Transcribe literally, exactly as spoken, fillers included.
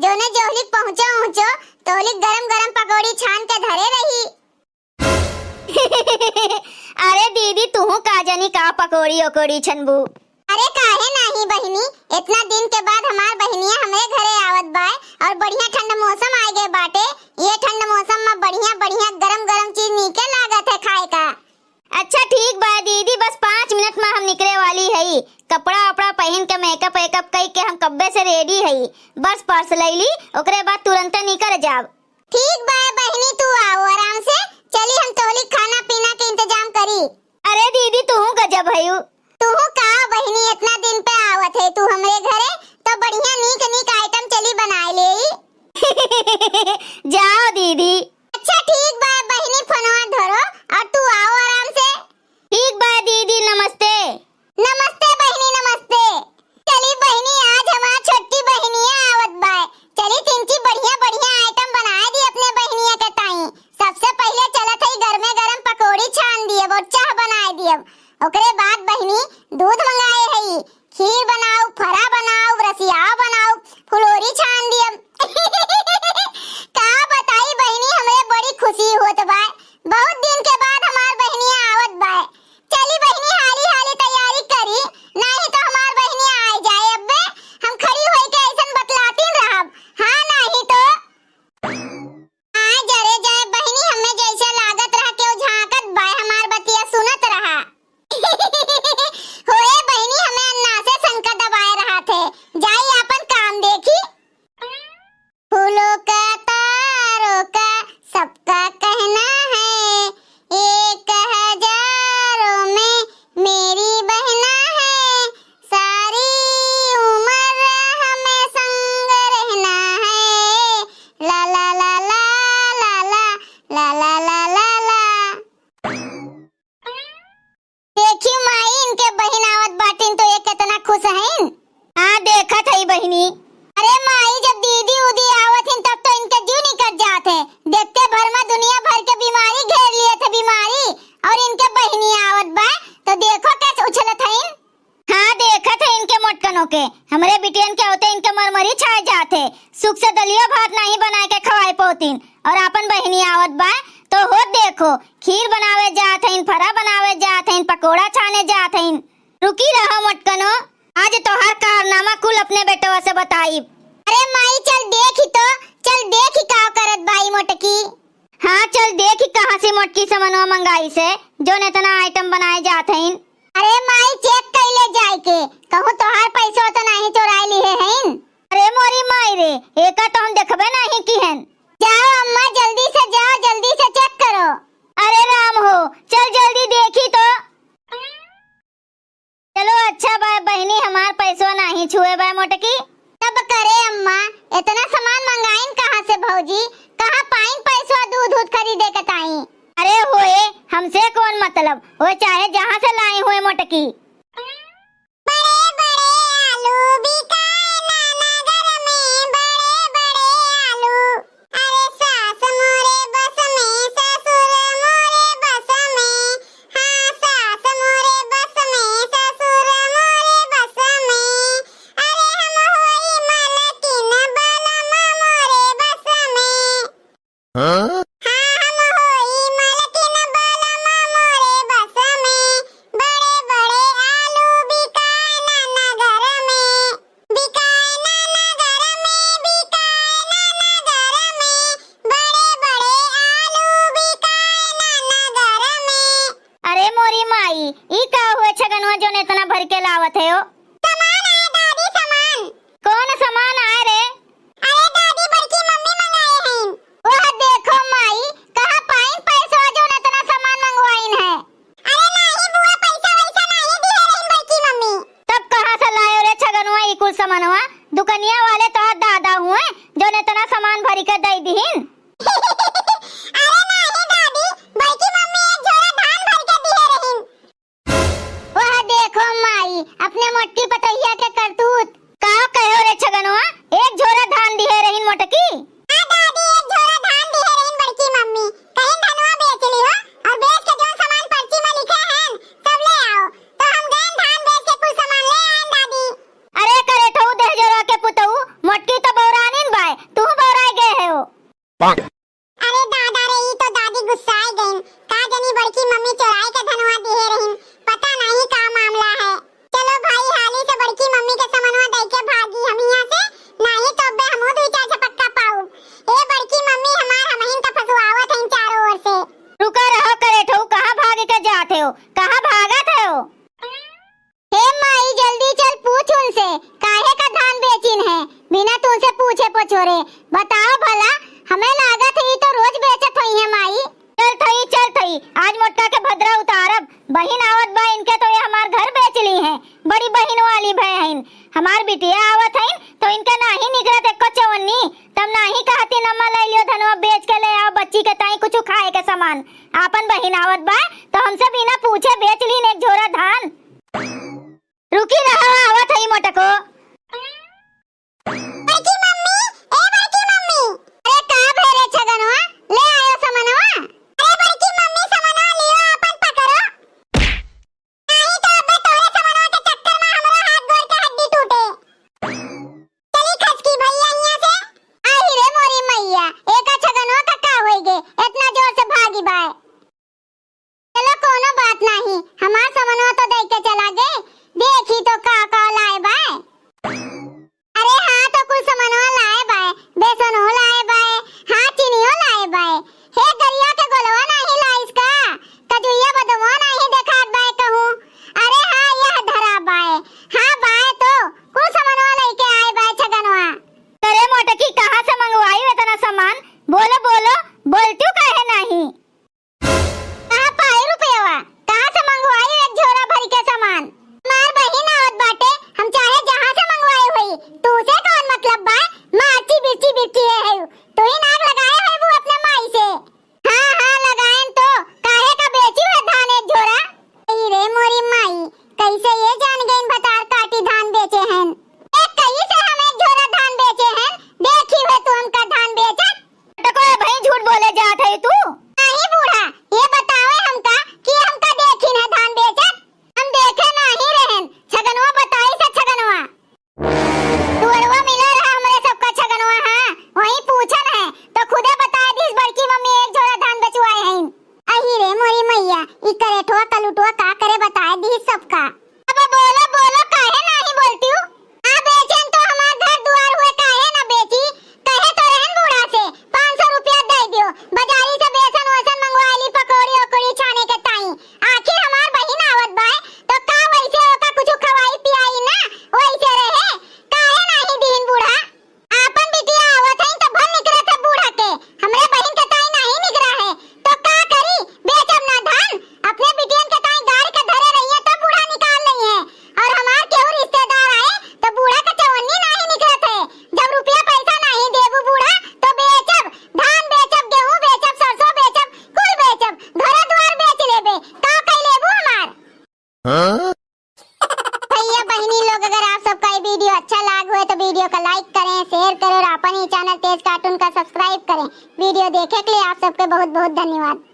तोने जोहलिक पहुँचो उहुँचो, तोहलिक गरम गरम पकौड़ी छान के धरे रही। अरे दीदी, तुहू का जानी का पकौड़ी ओकौड़ी छनबू। अरे काहे नाही बहिनी, इतना दिन के बाद हमार बहिनिया हमरे घरे आवत बाय और बढ़िया ठंड मौसम आए गए बाटे। ये ठंड मौसम में बढ़िया बढ़िया गरम गरम चीज नीके लागत है खाए का। अच्छा ठीक बा दीदी, बस पाँच मिनट में हम निकले वाली हई। कपड़ा वपड़ा पहिन के makeup वेकअप कई के हम कब्बे से ready हई। बस purse लैली, ओकरे बाद तुरंते निकल जाब। ठीक बा बहिनी, तू आओ आराम से। चली हम तोहली खाना पीना के इंतजाम करी। अरे दीदी, तुहू गजब हयू। तुहू का बहिनी, इतना दिन पे आवत है तू हमरे घरे, तो बढ़िया नीक नीक item चली बनाए ले। जाओ दीदी। अच्छा ठीक बा बहिनी, फोनवा धरो और तू आओ आराम से। ठीक बा दीदी, नमस्ते। नमस्ते बहिनी, नमस्ते। चली बहिनी, आज हमार छोटकी बहिनिया आवत बाय। चली तिनची बढ़िया बढ़िया item बनाए दी अपने बहिनिया के ताई। सबसे पहिले चलत हई गरमे गरम पकौड़ी छान दियब और चाह बनाए दियब। ओकरे बाद बहिनी दूध मंगाए हई, खीर बनाउब, फरा बनाउब, रसियाव बनाउब, फुलोरी छान दियब। का बताई बहिनी, हमरे बड़ी खुशी होत बाय। बहुत दिन के बाद हमार बहिनिया आवत बाय। चली बहिनी, हाली हाली तैयारी करी, नाही तो हमार बहिनी आए जाए। अब्बे हम खड़ी होई के ऐसन बतलातीन रहब, हाँ नाही तो। आए जरे जाए बहिनी, हमें जैसे लागत रहा केहू झांकत बाय, हमार बतिया सुनत रहा। होए बहिनी, हमें अन्ना से शंका दबाए रहा थे, जाई आपन काम देखी। फूलों का तारों का सबका कहना है, एक हजारों में मेरी बहना है, सारी उम्र हमें संग रहना है। ला ला ला ला ला ला ला ला ला ला ला। देखी माई, इनके बहिन आवत बाटिन तो ये कितना खुश हईन। हाँ, देखत हई बहिनी। अरे माई, जब दीदी उदी आवत हिन तब तो इनके जीव निकल जात है। देखते भर में दुनिया भर के बीमारी घेर लिए थे, बीमारी, और इनके बहिनी आवत बा तो देखो कैसे उछलत हईन। हाँ, देखत है इनके मोटकनों के, हमरे बिटियन के होते इनके मरमरी छाए जात है। सुख से दलिया भात नाही बनाए के खवाए पोतीन और आपन बहिनी आवत बा तो होत देखो, खीर बनावे जात हईन, फरा बनावे जात हईन, पकोड़ा छाने जात हईन। रुकी रहो मोटकनो, आज तोहार कारनामा कुल अपने बेटवा से बताइब। अरे माई, चल देखी तो, चल देखी का करत बाई मोटकी। हाँ, चल देखी कहाँ से मोटकी समनवा मंगाई से, जोन इतना item बनाए जात हईन। अरे माई, check कइले जाए के, कहूँ तोहार पैसवा तो नाही चोराए लिहे हईन। अरे मोरी माई रे, एका तो हम देखबे नाही किहन। जाओ अम्मा, जल्दी से जाओ, जल्दी से check करो। अरे राम हो, चल जल्दी देखी तो। चलो अच्छा बा बहिनी, हमार पैसवा नाही छुए बा मोटकी। तब करे अम्मा, इतना सामान मंगाइन कहाँ से भौजी? कहाँ पाइन पैसवा दूध दूध खरीदे के ताई? अरे होए, हमसे कौन मतलब, वो चाहे जहाँ से लाई हुए मोटकी। बड़े बड़े आलू बिकाए ना नगर में, बड़े बड़े आलू। अरे सास मोरे बस में, ससुर मोरे बस में, हाँ सास मोरे बस में, ससुर मोरे बस में। अरे हम होई मलकिन बलमा मोरे बस में। हाँ? हाँ, हम होई मलकिन बलमा मोरे बस में, बड़े बड़े पूछे पछोरे, बताओ भला, हमें लागत है ई तो रोज बेचत होइहैं माई। चल थई, चल थई, आज मोटका के भद्रा उतारब। बहिन आवत बा, इनके तो ये हमार घर बेच लीहैं, बड़ी बहिन वाली भय हइन। हमार बिटिया आवत हइन तो इनका नाहीं निकरत एको चवन्नी, तब नाहीं कहतीन अम्मा लइ लियो धनवा बेच के लइ आओ बच्ची के ताईं कुछु खाए के सामान। आपन बहिन आवत बा तो हमसे बिना पूछे बेच लीन एक झोरा धान। रुकी रहो, आवत हई मोटको। बड़की मम्मी, ए बड़की मम्मी। अरे का भे रे छगनवा, ले आयो समनवा? अरे बड़की मम्मी समनवा लियो आपन पकड़ो। नाहीं तो अबे तोरे समनवा के चक्कर में हमरो हाथ गोड़ के हड्डी टूटे। चली खसकी भैया हियां से। आही रे मोरी मैया, एका छगनवा का का होई गे, इतना जोर से भागी बाय। चलो कोनो बात नाहीं, हमार समनवा तो दे के चला गे, देखी तो का का लाए बाय। अरे हाँ, तो कुल समनवा लाए बाय, बेसनो लाए बाय, हाँ चीनियो लाए बाय। हे गरिया के गोलवा नाहीं लाइस का, कजुइया बदमवा नाहीं देखात बाय कहूँ। अरे हाँ, यह धरा बाय, हाँ बाय तो कुल समनवा लइके आए बाय छगनवा। अरे मोटकी, कहाँ से मंगवाई इतना सामान? बोलो बोलो, बोलती काहे नाहीं? कहाँ पाए रुपयवा? कहाँ से मंगवाई एक झोरा भर के सामान? हमार बहिन आवत बाटे, हम चाहे जहाँ से मंगवाए होई, तू से कौन मतलब बा? मारची बिरची बिरची है, है तू ही नाक लगाए है वो अपने माई से। हाँ हाँ लगाएन तो, काहे का बेची है धान एक झोरा? ई रे मोरी माई, कैसे ये जान गईन भतार काटी धान बेचे हैं? ए कहीं से हम एक झोरा धान बेचे हैं, देखी है तू हमका धान बेचत? तो कोई भाई झूठ बोले जात है तू? नाहीं बूढ़ा, ये बतावे हमका कि हमका देखी न धान बेचत? हम देखे नाहीं रहन, छगनवा बताई से छगनवा। दुअरवा मिला रहा हमरे सबका छगनवा, हाँ, वहीं पूछन है, तो खुदे बताए दीस बड़की मम्मी एक झोरा धान बेचवाए हैं। अही रे मोरी मैया, ई करेठवा कलुटवा का करे बताए दीस सबका। अब बोलो, बोलो, काहे नाहीं बोलती हूँ? आ बेचेन तो हमार घर दुआर हुए, काहे ना बेची? कहे तो रहन बूढ़ा से, पाँच सौ रुपया दे दियो, बाजारी से बेसन वसन मंगवा ली, पकौड़ी ओकड़ी छाने के ताई। आखिर हमार बहिन आवत बाय, तो का वैसे ओका कुछ खवाई पियाई ना, वैसे रहे, काहे नाहीं दीन बूढ़ा? आपन बिटिया आवत हईन त भल निकरत है बूढ़ा के, हमरे बहिन के ताई नाहीं निकरा है, तो का करी? बेचब ना धान, अपने बिटियन के ताई गाड़ के धरे रहिए तो बूढ़ा निकाल लइहैं। और हमार केहू रिश्तेदार आए तो बूढ़ा के चवन्नी नाहीं निकरत है। जब रुपया पैसा नाहीं देबू बूढ़ा तो बेचब, धान बेचब, गेहूं बेचब, सरसों बेचब, कुल बेचब, घरे दुआर बेच लेबे, का कई लेबू हमार? हाँ? भैया बहिनी लोग, अगर आप सबका ये वीडियो अच्छा लाग हुए तो वीडियो का like करें, share करें और अपन ही channel तेज cartoon का subscribe करें। वीडियो देखे के लिए आप सबके बहुत बहुत धन्यवाद।